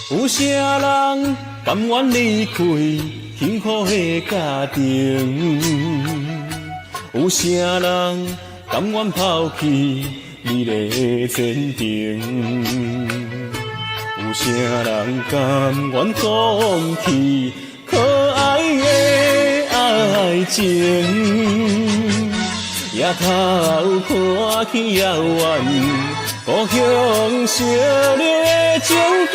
有啥人甘願離開幸福的家庭？有啥人甘願拋棄美麗的前程？有啥人甘願放棄可愛的愛情？抬頭看去遙遠，故鄉惜日的情景，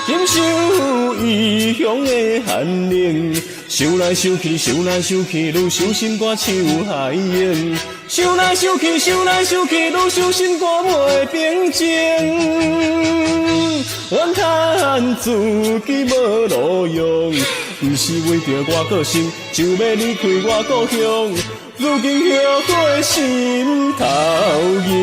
忍受異鄉的寒冷，想來想去，想來想去，愈想心肝像海湧。想來想去，想來想去，愈想心肝袂平靜。怨嘆自己無路用，毋是為著我個性，就欲離開我故鄉。如今後悔心頭硬。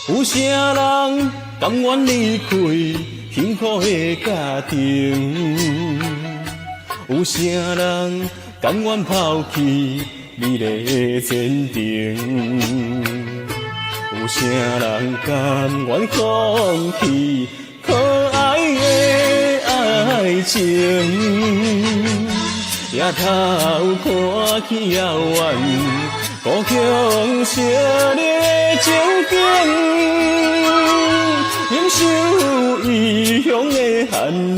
有啥人甘願離開幸福的家庭？有啥人甘願拋棄美麗的前程？有啥人甘願放棄可愛的愛情？抬頭看去遙遠，故鄉惜日的情景，忍受異鄉的寒冷，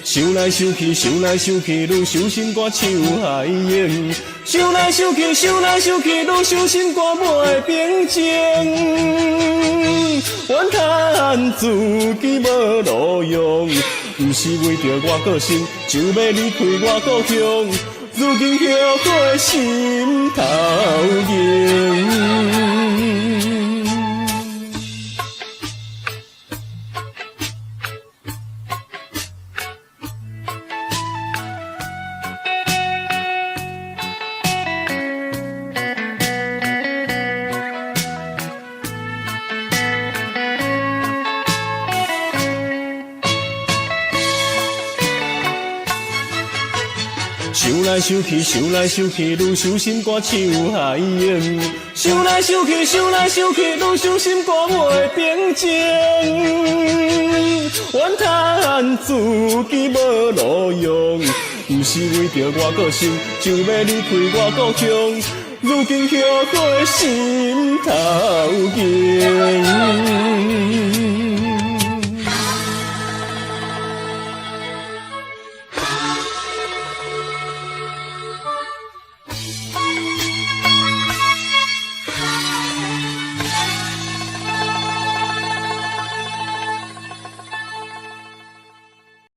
想來想去，想來想去，愈想心肝像海湧。想來想去，想來想去，愈想心肝袂平靜。怨嘆自己無路用，毋是為著我個性，就欲離開我故鄉。如今後悔心頭硬。想來想去，想來想去，愈想心肝像海湧。想來想去，想來想去，愈想心肝袂平靜。怨嘆自己無路用，毋是為著我個性，就欲離開我故鄉。如今後悔心頭硬。